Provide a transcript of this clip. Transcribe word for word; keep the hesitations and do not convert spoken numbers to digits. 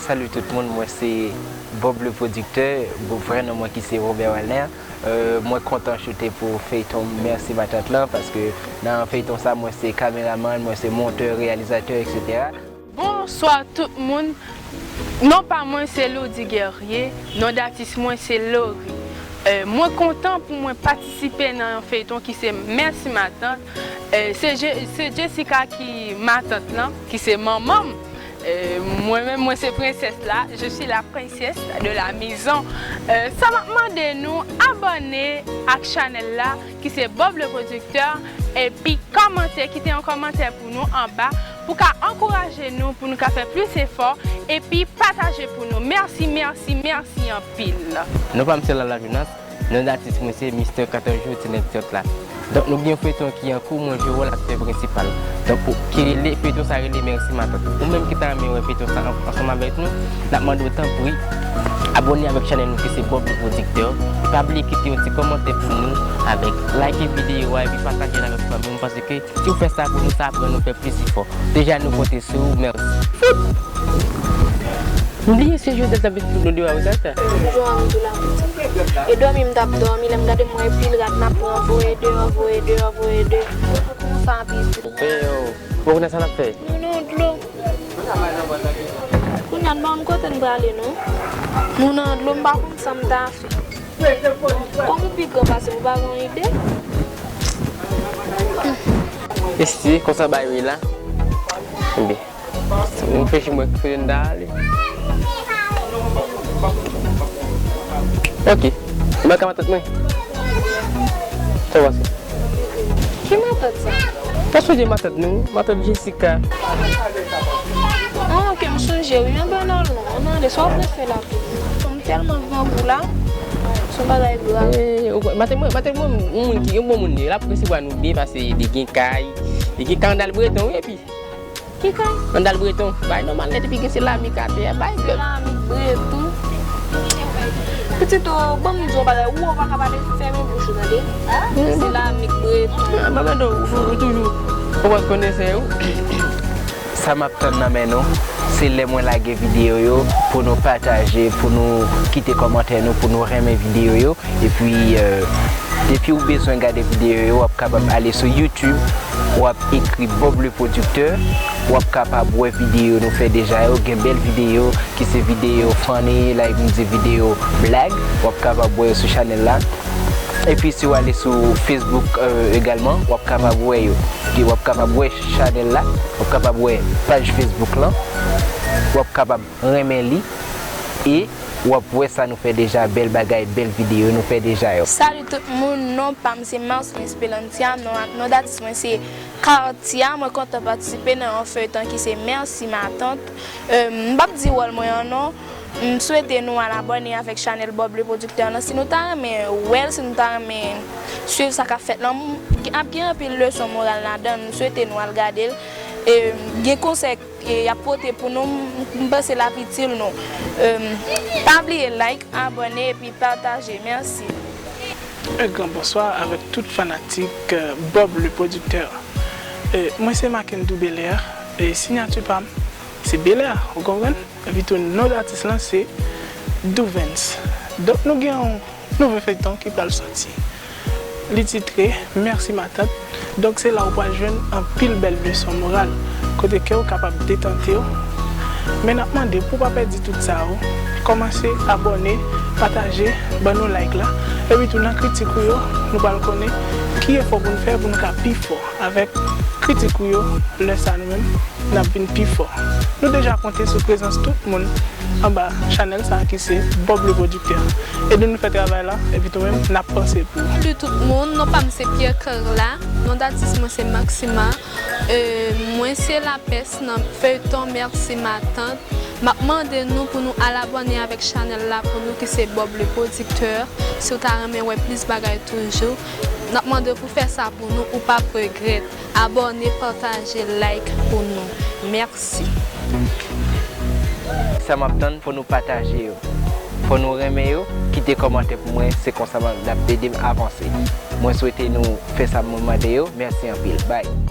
Salut tout moun, mwen se Bob le Producteur, bon, vrè non mwen ki se Robert Walner. Euh, mwen kontan choute pou feyton Mèsi Matant lan, paske nan feyton sa, mwen se kameramann, mwen se montè, reyalizatè, et cetera. Bonswa tout moun, non pa mwen se Loudy Guerrier, non datis mwen se Laurie. Euh, mwen kontan pou mwen patisipe nan yon feyton ki se Mèsi Matant. Euh, se Je-, se Jessica ki matant lan, ki se manman m. Euh, mwen menm, mwen se prensès la. Je suis la princesse de la maison. Euh, sa m ap mande nou abòne ak chanèl la, ki se Bob le Producteur, epi kòmante, kite yon kòmantè pou nou anba, pou ka ankouraje nou, pou nou ka fè plis efò, epi pataje pou nou. Mèsi, mèsi, mèsi anpil. Non pa m se Lala Jonas. Non datis mwen se Mister Katanjou Ti Nèg Tèt la. Donk nou gen yon feyton ki an kou, mwen jwe wòl aktè prensipal. Donk pou ki rele, feyton sa rele Mèsi Matant. Ou menm ki ta renmen wè feyton sa an-, ansanm avèk nou, n ap mande w tanpri abòne avèk chanèl nou ki se Bob le Producteur. E pa bliye kite yon ti kòmantè pou nou avèk like videyo a epi pataje l avèk fanmi w, paske si w fè sa pou nou, sa ap rann nou fè plis efò. Deja nou konte sou ou, mèsi. Fout! M bliye se Joseph t ap vin fout nou deyò a wi, sa sa. Toujou anvi tou la. E dòmi m t ap dòmi, lè m gade m wè pil rad n ap pran, voye deyò, voye deyò, voye deyò. Kòman sa anpil? E yo, ou konnen sa n ap fè? Nou nan dlo. Kounye a m pa konn kote n prale non. Nou nan dlo, m pa konn sa m ta fè. Kòm ou pi gran pase m, ou pa gen yon ide? Esi, konsa bagay yo ye la. Enben, m fè chimè kote n ta ale. Ok. M al ka matant mwen. Sa w panse? Ki matant sa? Pa sonje matant nou, matant Jessica. Ah, ok, m sonje wi. Anben, ann ale, ann ale, sa w ap fè la? M tèlman grangou la, se yon bagay grav. Eh, ou kwè, matant mwen, matant mwen, yon moun ki, yon bon moun li ye, l ap resevwa nou byen, paske li gen kay, li gen kay anndan l Breton, wi, epi. Ki kay? Anndan l Breton, bay nòmal nèt, epi gen seramik atè a, bay. Seramik Breton. Pitit, o, ban m di w yon bagay, ou, ou pa ka pale, fèmen bouch ou, tande? Seramik Breton. Ah, ban m di w, ou, ou toujou, ou konprann, konesè, wi. Sa m ap tann nan men nou, se lè mwen lage videyo yo, pou nou pataje, pou nou kite kòmantè nou, pou nou renmen videyo yo. Epi, euh, depi w bezwen gade videyo yo, w ap kapab ale sou YouTube, w ap ekri Bob le Producteur, w ap kapab wè videyo nou fè deja yo, gen bèl videyo ki se videyo funny, like m di videyo blag, w ap kapab wè yo sou chanèl la. Epi si w ale sou Facebook, euh, egalman, w ap kapab wè yo. Epi w ap kapab wè chanèl la, w ap kapab wè paj Facebook lan, w ap kapab renmen li, e w ap wè sa nou fè deja, bèl bagay, bèl videyo nou fè deja yo. Salut tout moun, non pa m se Marceline Spelantia, non, non datis mwen se Katia, mwen kontan patisipe nan yon feyton ki se Mèsi Matant. Euh, m p ap di wòl mwen an non. M swete nou al abòne avèk chanèl Bob le Producteur lan. Si nou ta renmen wè l, si nou ta renmen swiv sa k ap fèt lan, m, ap gen anpil leson moral ladan l. M swete nou al gade l. E, gen konsèy, e, y ap pote pou nou, m, m panse l ap itil nou. E, pa bliye like, abòne epi pataje. Mèsi. Un grand bonsoir avec tout fanatik, euh, Bob le Producteur. E, mwen se Mackendy Belair, e sinyati pa m se Belair, ou konprann? Epi tou non datis lan se Douvens. Donk nou gen yon nouvo feyton ki pral sòti. Li titre Mèsi Matant. Donk se la ou pral jwenn anpil bèl leson moral, kote ke w kapab detante w. Men n ap mande pou w pa pèdi tout sa yo, kòmanse abòne, pataje, ban nou like la. Epi tou nan kritik ou yo, nou pral konnen ki efò pou n fè pou nou ka pi fò. Avèk kritik ou yo, lè sa nou menm, n ap vin pi fò. Nou deja konte sou prezans tout moun anba chanèl sa ki se Bob le Producteur. Ede nou fè travay la, epi tou menm, n ap panse pou ou. Salut tout moun, non pa m se Pierre Carla, non datis mwen se Maxima. E, mwen se lapès nan feyton Mèsi Matant. M ap mande nou pou nou al abòne avèk chanèl la pou nou ki se Bob le Producteur. Si w ta renmen wè plis bagay toujou, n ap mande w pou fè sa pou nou, ou p ap regrèt. Abòne, pataje, like pou nou. Mèsi. Sa m ap tann pou nou pataje yo. Fò nou renmen yo, kite kòmantè pou mwen, se konsa m ap, n ap ede m avanse. Mwen swete nou fè sa mwen mande yo. Mèsi anpil. Bye.